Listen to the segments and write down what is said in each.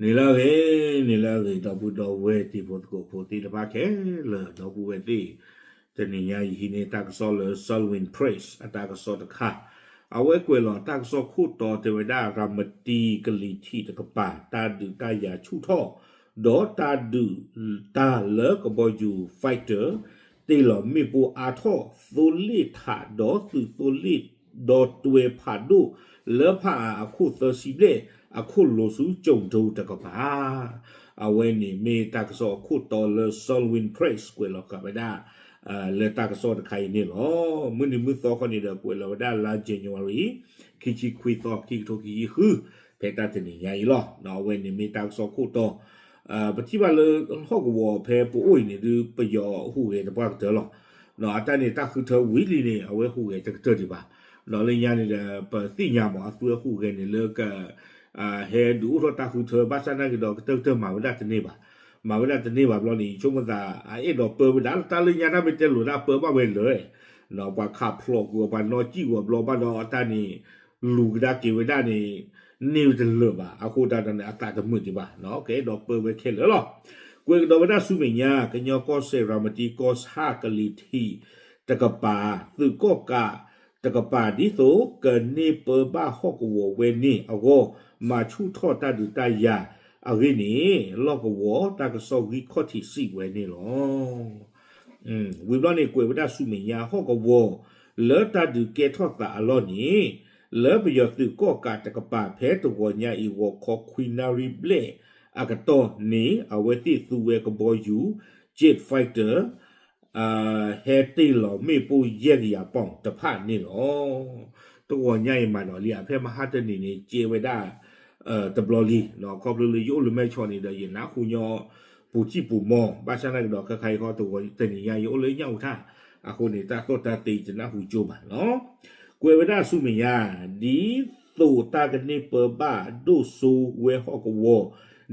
န့ၣ်လၢအဂ့ၤ, န့ၣ်လၢအဂ့ၤ ဒီပုၢ်ဒီဝဲၢ်တံၤဖိသကိးဖိသ့ၣ်တဖၣ်ခဲလၢာ် ဒီပုၢ်ဝဲၢ်သ့ၣ်, တနံၤညါယဟံးန့ၢ်တၢ်ကစီၣ်လၢ Salween Press အတၢ်ကစီၣ်တခါ, အဝဲကွဲးလီၤတၢ်ကစီၣ်ခိၣ်တီတဲဝဲဒၣ် ရၤမတံကလံၤထံးတကပၤ တၢ်ဒုးတၢ်ယၤဆူၣ်ထီၣ်, ဒီးတၢ်ဒုးတၢ်လၢကဘီယူၤ fighter တ့ၢ်လီၤမ့ၣ်ပိၢ်အါထီၣ် သိလ့ၣ်ထးဒီးသုးသိလ့ၣ်ဒီတွဲဖးဒိၣ် လၢဖးအါအခိၣ်သၢဆံဘျဲၣ် အခိၣ်လိၤဆူကၠိၣ်ဒိတကပၤ အဝဲန့ၣ်မ့ၢ်တၢ်ကစီၣ်အခိၣ်တီလၢ Salween Press ကွဲးလီၤဃာ်ဝဲဒၣ် လၢတၢ်ကစီၣ်တခါအံၤန့ၣ်လီၤ. မုၢ်နံၤမုၢ်သီခီန့ၣ်ဒီး ကွဲးလီၤဝဲဒၣ်လါ January ခံဆံခွံသီ ခံကထိခံဆံဃု ဖဲတၢ်တနံၤညါအံၤလီၤ. အဝဲန့ၣ်မ့ၢ်တၢ်ကစီၣ်ခိၣ်တီ ပထံၣ်ဘၣ်လၢဟီၣ်ကဝီၤဖဲပအိၣ်အံၤန့ၣ်ဒုး ပယီၤဟူးဂဲၤတပှၢ်ကတၢၢ်လီၤ. အတၢ်န့ၣ်တၢ်ဃုထၢဝံၤလံန့ၣ် အဝဲဟူးဂဲၤတကတၢၢ်ဒံးဘၣ်. လၢညါန့ၣ်ဒီး ပသ့ၣ်ညါမး အသုဝဲဟူးဂဲၤန့ၣ်လၢက ဟဲဒုးအိၣ်ထီၣ်တၢ်ဃုထၢ ဘၣ်ဆၣ်နာ်က့ဒီး ကတၢၢ်ကတၢၢ်မၤဝဲဒၣ်တန့ၢ်ဘၣ်. မၤဝဲဒၣ်တန့ၢ်ဘၣ်ဘျီန့ၣ် ယဆိကမိၣ်သး အအဲၣ်ဒိးပၢဝဲဒၣ်လၢတၢ်လၢညါတၢ်မ့ၢ်တဲလိာ်ဒၣ်ပၢဘၣ်ဝဲလၢာ် ပှၤခးဖျိးကွံာ်အီၤ ပှၤနီၣ်စံၣ်ကွံာ်အီၤဘျီဘၣ်ဒီး အတၢ်န့ၣ် လူၤကဒါက့ၤဝဲဒၣ်န့ၣ် န့ၢ်ဝဲတလၢာ်ဘၣ်. အဃိတၢ်ဒီးန့ၣ် အသးတမုာ်ဒံးဘၣ် ကအဲၣ်ဒိးပၢဝဲခဲလၢာ်လီၤ. ကွဲးကဒီးဝဲဒၣ်ဆူမဲာ်ညါ ကညီကီၢ်စဲၣ်ရၤမတံကီၢ်ဆၣ်ကလံၤထံးတကပၤ သုးကီၣ်ကးတကပၤ ဒ်သိးကန့ၢ်ပၢဘၣ်ဟီၣ်ကဝီၤဝဲန့ၣ်အဂီၢ် မၤဆူၣ်ထီၣ်တၢ်ဒုးတၢ်ယၤအဂ့ၢ်န့ၣ် လီၢ်ကဝီၤတၢ်ကစီၣ်ဂံၢ်ခီၣ်ထံးစံးဝဲန့ၣ်လီၤ. ဝံၤဘျီန့ၣ် ကွဲးဝဲဒၣ်ဆူမဲာ်ညါ ဟီၣ်ကဝီၤလၢတၢ်ဒုးကဲထီၣ်သးအလီၢ်န့ၣ် လၢပယီၤသုးကီၣ်ကးတကပၤ ဖဲတဂီၤညါအံၤ ဂီၤခီခွံနၣ်ရံၣ်ဘျဲၣ်အကတီၢ်န့ၣ် အဝဲသ့ၣ်သူဝဲကဘီယူၤ jet fighter ဟဲတ့ၢ်လီၤမ့ၣ်ပိၢ်ယဲၢ်ကယၤပီၣ်တဖၣ်န့ၣ်လီၤ. တဂီၤညါအံၤမးနီၤလံ အဖဲမဟါတနံၤန့ၣ် ကဲဝဲဒၣ် တဘျီလံ ခီဖျိလၢယအိၣ်လၢမဲၢ်ဆီးန့ၣ်ဒီး ယနၢ်ဟူညီ ပူၤထံၣ်ပူၤမီၤ ဘၣ်ဆၣ်နာ်က့ဒီး ခဲခါအံၤခီ တဂီၤတနံၤညါ ယအိၣ်လၢညၣ်အူထၣ် အဃိန့ၣ် တၢ်သီၣ်တၢ်သ့ယတနၢ်ဟူကၠိဘၣ်နီၤ. ကွဲးဝဲဒၣ်ဆူမဲာ်ညါ ဒ်သိးတၢ်ကန့ၢ်ပၢဘၣ်ဒိၣ်စိဝဲဟီၣ်ကဝီၤ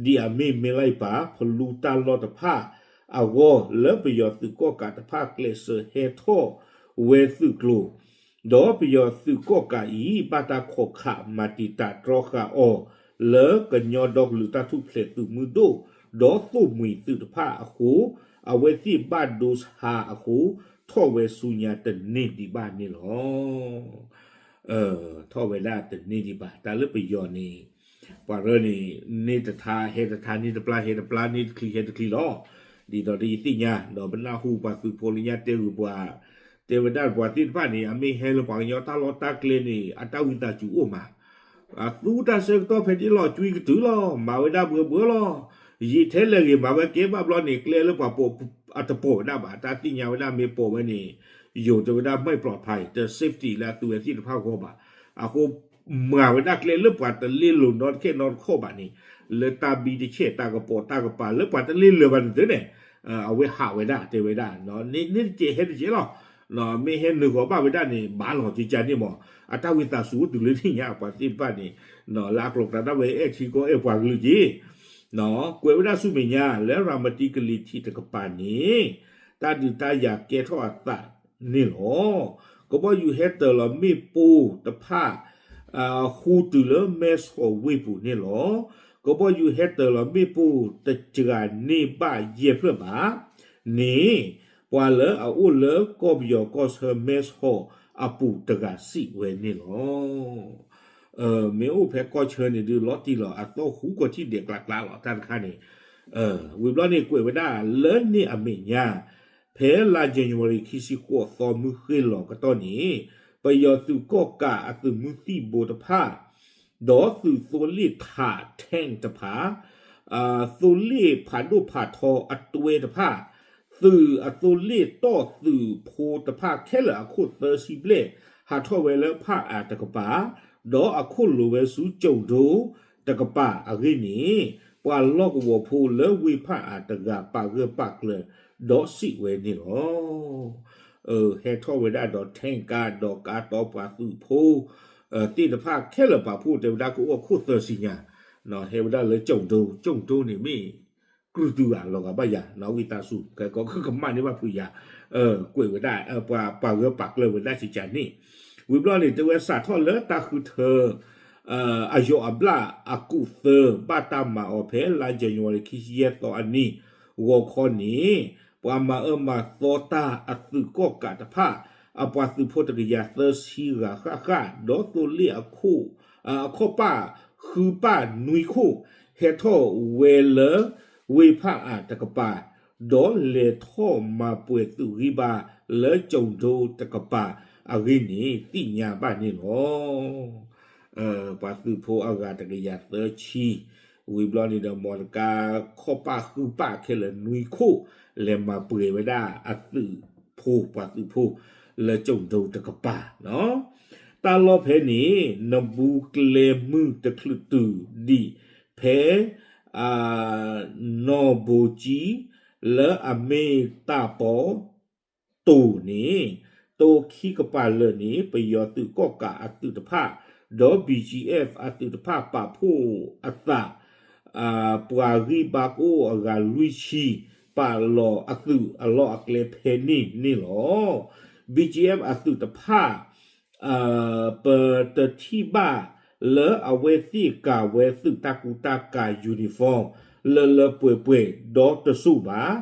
ဒ်အမ့ၢ်မ့ၢ်လၢပၢ်ဖလူတၢ်လီၢ်တဖၣ်အဂီၢ် လၢပယီၤသုးကီၣ်ကးတဖၣ်ကျဲးစၢးဟဲထီၣ်ဝဲသုးကျိၤ ဒီးပယီၤသုးကီၣ်ကးအံၤ ဘၣ်တၢ်ခိးခးမၤတံာ်တာ်တြီဃာ်အီၤ လၢကညီဒီကလုာ်တၢ်ထူၣ်ဖျဲးသုးမုၢ်ဒိၣ် ဒီးသိၣ်မှံၤသုးတဖၣ်အဃိ အဝဲသ့ၣ်ဘၣ်ဒိဆါအဃိ ထီၣ်ဝဲဆူညါတန့ၢ်ဒံးဘၣ်န့ၣ်လီၤ. ထီၣ်ဝဲဒၣ်တန့ၢ်ဒံးဘၣ် တၢ်လၢပယီၤန့ၣ် ပှၤရၢန့ၣ် န့ၢ်တထါဟဲတထါ န့ၢ်တပျၢ်ဟဲတပျၢ် န့ၢ်တချံဟဲတချံလီၤ. ဒ်သိးဒီးယသ့ၣ်ညါ ဒီးပနၢ်ဟူပှၤသုးဖိလၢညါတဲဂုာ်ပှၤ တဲဝဲဒၣ်ပှၤသ့ၣ်တဖၣ်န့ၣ် အမ့ၢ်ဟဲလၢပှၤကညီတၢ်လီၢ်တၢ်ကျဲန့ၣ် အတၢ်ဝံသးစူၤအိၣ်မး အသူတၢ်ဆၢကတီၢ်ဖဲန့ၣ်လီၤ ကွံကတုၤလီၤ မၤဝဲဒၣ်ဘှၢဘှၢလီၤ. ယံာ်ထဲလဲၣ်ဂ့ၤ မၤဝဲကဲဘၣ်ဘျီန့ၣ် ကျဲလၢပှၤပိာ်အတပိာ်ဝဲဒၣ်ဘၣ် တၢ်သ့ၣ်ညါဝဲဒၣ်မ့ၢ်ပိာ်ဝဲန့ၣ် ယိၤတဲဝဲဒၣ် ไม่ปลอดภัย တ safety လၢအသုဝဲသ့ၣ်တဖၣ်ဂီၢ်ဘၣ်. အဃိ မၤဝဲဒၣ်ကျဲလၢပှၤတလ့လိာ်နီတခဲနီတခီၣ်ဘၣ်န့ၣ် လၢတၢ်ဘံတဆဲးတၢ်ကပိာ်တၢ်ကပၤလၢပှၤတလ့လၢၤဘၣ်န့ၣ်သုန့ၣ် အဝဲဟးဝဲဒၣ်တဲဝဲဒၣ် န့ၢ်တကဲးဟဲတကဲးလီၤ. မ့ၢ်ဟဲနုာ်ဂီၤဘၣ်ဝဲဒၣ်န့ၣ် ဘၣ်လီၤကကန့ၣ်မး အတၢ်ဝံသးစူၤအိၣ်တုၤလၢသ့ၣ်ညါပှၤသ့ၣ်တဖၣ်န့ၣ် လၢအကျိၤကျဲဒၣ်ဝဲအဲၣ်ထံကီၢ်အဲၣ်ပှၤကလုာ်က့ၤ ကွဲးဝဲဒၣ်ဆူမဲာ်ညါ လၢရၤမတံကလံၤထံးတကပၤန့ၣ် တၢ်ဒုးတၢ်ယၤကဲထီၣ်အသးန့ၣ်လီၤ. ကဘီယူၤဟဲတၢၤလီၤမ့ၣ်ပိၢ်တဖၣ် ဃူတုၤလၢမဲဆီးဝ့ၢ်ပူၤန့ၣ်လီၤ. ကဘီယူၤဟဲတၢၤလီၤမ့ၣ်ပိၢ်တစှၤန့ၢ်ဘၣ်ယဲၢ်ဖျၢၣ်ဘၣ်န့ၣ် ပှၤလၢအအိၣ်လၢကီၢ်ပယီၤကီၢ်ဆၢမဲဆီးအပူၤတဂၤစံးဝဲန့ၣ်လီၤ. မ့ၢ်အိၣ်ဖဲကီၢ်ဆၢန့ၣ်ဒုး လီၤတံၢ်လီၤအသီၣ်ဃူကီၢ်ထံၣ်ဒဲးကျါကျါလီၤ တၢ်တခါန့ၣ် ဝံၤဘျီန့ၣ်ကွဲးဝဲဒၣ်လၢန့ၣ်အမဲာ်ညါ ဖဲလါ January ခံဆံဃိးသီမုၢ်ဃ့ၢ်လီၤကတီၢ်န့ၣ် ပယီၤသုးကီၣ်ကးအသုးမုၢ်သံၣ်ဘိတဖၣ် ဒီးသုးသိလ့ၣ်ထး tank တဖၣ် သိလ့ၣ်ဖးဒိၣ်ဖးထီအတွဲတဖၣ် သုးအသိလ့ၣ်တီၢ်သုးဖိတဖၣ်ခဲလၢာ်အခိၣ်သၢဆံဘျဲၣ် ဟးထီၣ်ဝဲလၢဖၣ်အါတကပၤ ဒီးအခိၣ်လိၤဝဲဆူကၠိၣ်ဒိတကပၤအဂ့ၢ်န့ၣ် ပှၤလီၢ်ကဝီၤဖိလၢဝ့ၢ်ဖၣ်အါတဂၤပာ်ဂၢၢ်ပာ်ကျၢၤဒီးစံးဝဲန့ၣ်လီၤ. ဟဲထီၣ်ဝဲဒၣ်ဒီး tank ကါဒီးကါတီပှၤသုးဖိ သ့ၣ်တဖၣ်ခဲလၢာ်ပာ်ဖှိၣ်တဲဝဲဒၣ်ကအိၣ်ခိၣ်သၢဆံညါ ဟဲဝဲဒၣ်လၢကၠိၣ်ဒိ ကၠိၣ်ဒိန့ၣ်မ့ၢ် ကြုၢ်တုၤဂၤလီၤဂာ်ဘၣ်ယၤ ဝံသးစူၤ ကကမၣ်န့ၢ်ဘၣ်ဖုးယၤ ကွဲးဝဲဒၣ် ပှၤပာ်ဂၢၢ်ပာ်ကျၢၤဝဲဒၣ်စံးကၠၤန့ၣ် ဝံၤဘျီန့ၣ် တဲဝဲစးထီၣ်လၢတၢ်ဃုထၢ အယီၢ်အဘျၣ်အကူာ်သၢ ဘၣ်တၢ်မၤအီၤဖဲလါ January ခံဆံယဲၢ်သီအနံၤ ဂီၤခီန့ၣ် ပှၤမၤအၢမၤသီတၢ်အသုးကီၣ်ကးတဖၣ် အပှၤသုးဖိတကယၤသၢဆံဂၤဃၣ်ဃၣ် ဒီးသိလ့ၣ်အခိၣ် အခီၣ်ပၣ်ဃုပၣ်နွံခိၣ် ဟဲထီၣ်ဝဲလၢ ဝ့ၢ်ဖၣ်အၣ်တကပၤ ဒီးလဲၤထီၣ်မၤပှဲၤသုးဂံၢ်ဘါလၢကၠိၤဒိတကပၤအဂ့ၢ်န့ၣ် သ့ၣ်ညါဘၣ်န့ၣ်လီၤ. ပှၤသုးဖိအဂၤတကယၤသၢဆံ ဝံၤဘျီန့ၣ်ဒီး မီတကါခီၣ်ပၣ်ဃုပၣ်ခဲလၢာ်နွံခိၣ် လဲၤမၤပှဲၤဝဲဒၣ်အသုးဖိ ပှၤသုးဖိ လၢကၠိၤဒိတကပၤ တၢ်လီၢ်ဖဲန့ၣ် နဘူးကျဲမုၢ်တချုးတုၤဒံး ဖဲ နီၢ်ဘိကၠံ လၢအမ့ၢ်တၢ်ပီတိၤန့ၣ် တိခံကပၤလၢာ်န့ၣ် ပယီၤသုးကီၣ်ကးအသုးတဖၣ် ဒီး B G F အသုးတဖၣ်ပာ်ဖှိၣ်အသး ပှၤဂံၢ်ဘါကအိၣ်အဂၤလွံၢ်ဆံ ပာ်လီၤအသုးအလီၢ်အကျဲဖဲန့ၣ်န့ၣ်လီၤ. B G F အသုးတဖၣ် ပတထံၣ်ဘၣ်လၢအဝဲသ့ၣ်ကၤဝဲသုးတၢ်ကူတၢ်ကၤ uniform လၢလၢပှဲၤပှဲၤဒီးတစိၢ်ဘၣ်,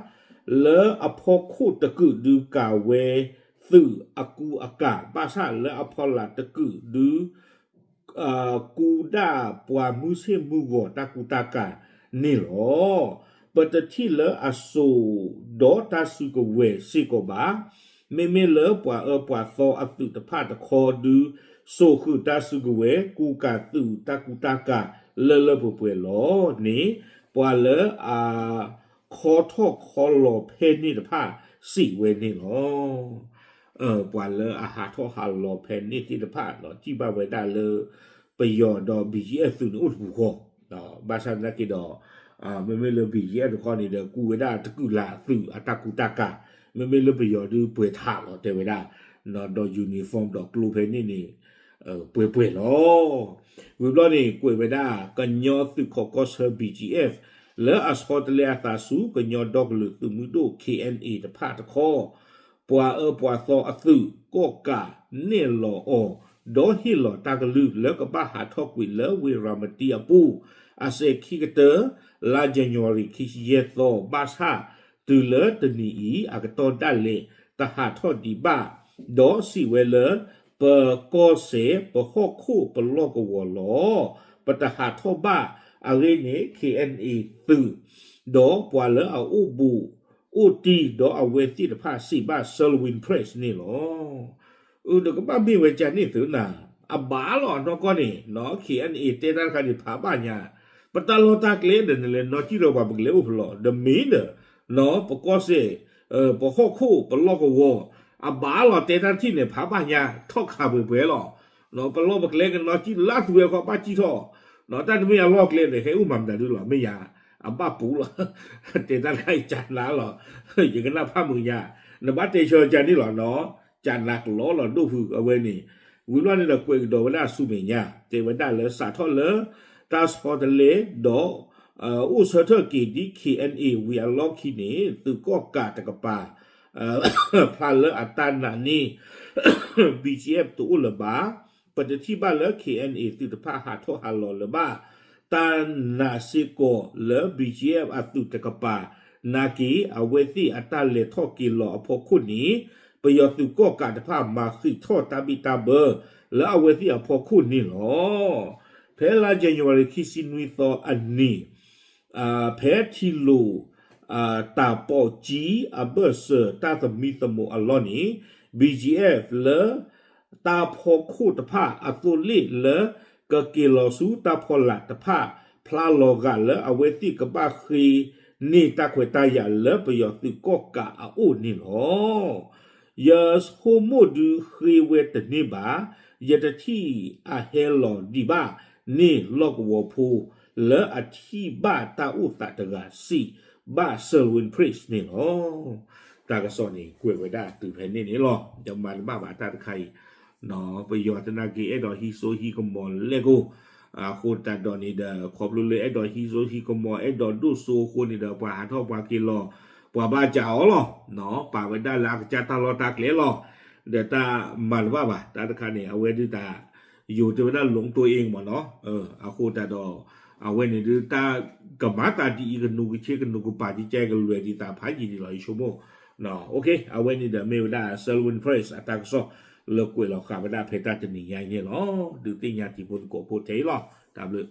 လၢအဖီခိၣ်တကုာ်ဒုးကၤဝဲသုးအကူအကၤ ဘၣ်ဆၣ်လၢအဖီလာ်တကုာ်ဒုး ကူဒၣ်ပှၤမုၢ်ဆ့ၣ်မုၢ်ဂီၤတၢ်ကူတၢ်ကၤန့ၣ်လီၤ. ပတထံၣ်လၢအစိာ်ဒီးတၢ်စုကဝဲၤစ့ၢ်ကီးဘၣ်. မ့မ့ၢ်လၢပှၤအၢပှၤသီအသုးတဖၣ်တခီဒုး စိာ်ဃုာ်တၢ်စုကဝဲၤ ကူကၤသုးတၢ်ကူတၢ်ကၤလၢလၢပှဲၤပှဲၤလီၤန့ၣ် ပှၤလၢအ ခီထီၣ်ခီလီၤဖဲန့ၣ်တဖၣ်စံးဝဲန့ၣ်လီၤ. ပှၤလၢအဟးထီၣ်ဟးလီၤဖဲန့ၣ်သ့ၣ်တဖၣ်ဒီး ထံၣ်ဘၣ်ဝဲဒၣ်လၢ ပယီၤဒီး B G F သုးန့ၣ်အိၣ်တပူၤဃီ, ဘၣ်ဆၣ်သနာ်က့ဒီး မ့မ့ၢ်လၢ B G F တခီန့ၣ်ဒီး ကူဝဲဒၣ်တကုာ်လၢအသုးအတၢ်ကူတၢ်ကၤ, မ့မ့ၢ်လၢပယီၤဒုးပှဲၤထးလီၤတဲဝဲဒၣ်, ဒီး uniform ဒီးကျိဖဲန့ၣ်န့ၣ် ပှဲၤပှဲၤလီၤ. ဝံၤဘျီန့ၣ် ကွဲးဝဲဒၣ် ကညီသုးခိးကီၢ်ဆၢ B G F လၢအဆီတလဲအသးဆူ ကညီဒီကလုာ်သုးမုၢ်ဒိၣ် K N A တဖၣ်တခီ, ပှၤအၢပှၤသီအသုးကီၣ်ကးနဲၣ်လီၤအီၤ, ဒီးဟ့ၣ်လီၤတၢ်ကလုၢ်လၢကဘၣ်ဟးထီၣ်ကွံာ်လၢဝ့ၢ်ရၤမတံအပူၤ, အစဲးခံကတၢၢ် လါ January ခံဆံယဲၢ်သီ ဘၣ်ဆၣ်တုၤလၢတနံၤအံၤ အကတီၢ်ဒၣ်လဲာ် တဟးထီၣ်ဒံးဘၣ်, ဒီးစံးဝဲလၢ ပကီၢ်စဲၣ် ပဟီၣ်ခိၣ်ပလီၢ်ကဝီၤလီၤ. ပတဟးထီၣ်ဘၣ်. အဂ့ၢ်န့ၣ် K N A သုး ဒီးပှၤလၢအအိၣ်ဘူးအိၣ်တံၢ် ဒီးအဝဲသ့ၣ်တဖၣ်စံးဘၣ် Salween Press န့ၣ်လီၤ. အၢ ဒီးကဘၣ်မ့ၢ်ဝဲကန့ၣ်သုနၤ, အဘၣ်လီၤနီၢ်ကီၢ်န့ၣ် K N A တဲတၢ်တခါန့ၣ် ဖးဘၣ်ညါ, ပတၢ်လီၢ်တၢ်ကျဲဒီး နလဲၤနီၢ်ကံၣ်ဒီးပှၤ ပကလဲၤအိၣ်ဖဲလဲၣ်, ဒီးမ့ၢ်ဒီး ပကီၢ်စဲၣ် ပဟီၣ်ခိၣ်ပလီၢ်ကဝီၤ အဘၣ်လီၤ တဲတၢ်တထံၣ်န့ၣ် ဖးဘၣ်ညါ ထီၣ်ခးပှဲၤပှဲၤလီၤ. ပလီၢ်ပကျဲကနီၢ်ကံၣ်လၢသူဝဲခီ ဘၣ်ကံၣ်ထီၣ်, တၢ်တမ့ၢ်အလီၢ်ကျဲန့ၣ် ဟဲအိၣ်မၤမတၤဒုလီၤ မ့ၢ်ယၤ, အဘၣ်ပူၤလီၤ. တဲတၢ်တခါအံၤ ကနါလီၤ, ယကနၣ်ဖးမုာ်ညါ, နဘၣ်တဲဆၢကန့ၣ်လီၤနီၤ, ကနါကလီလီၤဒိၣ်ဖုအဝဲန့ၣ်, ဝံၤဘျီန့ၣ်ဒီး ကွဲးကဒီးဝဲဒၣ်ဆူမဲာ်ညါ တဲဝဲဒၣ်လၢစးထီၣ်လၢ တၢ်ဆီတလဲဒီး အိၣ်ဆၢထၢၣ်က့ၤဒ် K N A ဝံၤအလီၢ်ခံန့ၣ် သုးကီၣ်ကးတကပၤ ဖျါလၢအတၢ်နာ်န့ၢ် B G F တအိၣ်လၢၤဘၣ်. ပတထံၣ်ဘၣ်လၢ K N A သုးတဖၣ်ဟးထီၣ်ဟးလီၤလၢၤဘၣ်. တၢ်နာ်စ့ၢ်ကီးလၢ B G F အသုးတကပၤ နာ်က့ၤ အဝဲသ့ၣ်အတၢ်လဲၤထီၣ်က့ၤလီၤအဖီခိၣ်န့ၣ် ပယီၤသုးကီၣ်ကးတဖၣ်မၤဃံးထီၣ်တၢ်ဘံၣ်တၢ်ဘၢ လၢအဝဲသ့ၣ်အဖီခိၣ်န့ၣ်လီၤ. ဖဲလါ January ခံဆံနွံသီအနံၤ ဖဲထံလိာ် တၢ်ပီးကၠံအဘၢၣ်စၢၤတၢ်သမံသမိးအလီၢ်န့ၣ် B G F လၢ တၢ်ဖီခိၣ်တဖၣ်အသိလ့ၣ်လၢ ကက့ၤလီၤဆူတၢ်ဖီလာ်တဖၣ် ဖျါလီၤဂာ်လၢအဝဲသ့ၣ်ကဘၣ်ဃ့န့ၢ်တၢ်ခွဲးတၢ်ယာ်လၢပယီၤသုးကီၣ်ကးအအိၣ်န့ၣ်လီၤ. ယဆိကမိၣ်ဒုးဃ့ဝဲတန့ၢ်ဘၣ်, ယတထံၣ်အဟဲလီၤဒံးဘၣ်န့ၣ် လီၢ်ကဝီၤဖိ လၢအထံၣ်ဘၣ်တၢ်အိၣ်သးတဂၤစံးဘၣ် Salween Press န့ၣ်လီၤ. တၢ်ကစီၣ်န့ၣ် ကွဲးဝဲဒၣ်တုၤဖဲန့ၣ်န့ၣ်လီၤ. ယမၤတဘၣ်ဘၣ်တၢ်တခါအံၤ ပယီၤသနာ်က့ အဲၣ်ဒိးဟံးစိဟံးကမီၤလဲၢ်ကိၣ် အဃိသတးဒီးန့ၣ်ဒီး ခီဖျိလၢအဲၣ်ဒိးဟံးစိဟံးကမီၤ အဲၣ်ဒိးဒိၣ်စိအဃိန့ၣ်ဒီး ပှၤဟးထီၣ်ပှၤက့ၤလီၤ ပှၤဘၣ်စးအီၤလီၤ. ပာ်ဝဲဒၣ်လၢအကစၢ်တၢ်လီၢ်တၢ်ကျဲလီၤ. ဒီးတၢ်မၤတဘၣ်ဘၣ် တၢ်တခါန့ၣ် အဝဲဒုးတၢ် ယိၤတဲဝဲဒၣ် လီၤတိၢ်အ့ၣ်မးနီၤ. အဃိသတးဒီး အဝဲန့ၣ်ဒုး တၢ်ကမၤသးဒ်အံၤ ကနူၤကဆ့ ကနူၤကပၤ ကကဲကလဲၤဒ်သးဖးယံာ်န့ၣ်လီၤ ယဆိကမိၣ်. Okay, အဝဲန့ၣ်ဒီးမ့ၢ်ဝဲဒၣ် Selwyn Price အတၢ်ကစီၣ်လၢကွဲးလီၤဃာ်ဝဲဒၣ်ဖဲတၢ်တနံၤညါအံၤန့ၣ်လီၤ. ဒုးသ့ၣ်ညါတံၤဖိသကိးဖိထဲအံၤလီၤ. တၢ်ဘျုး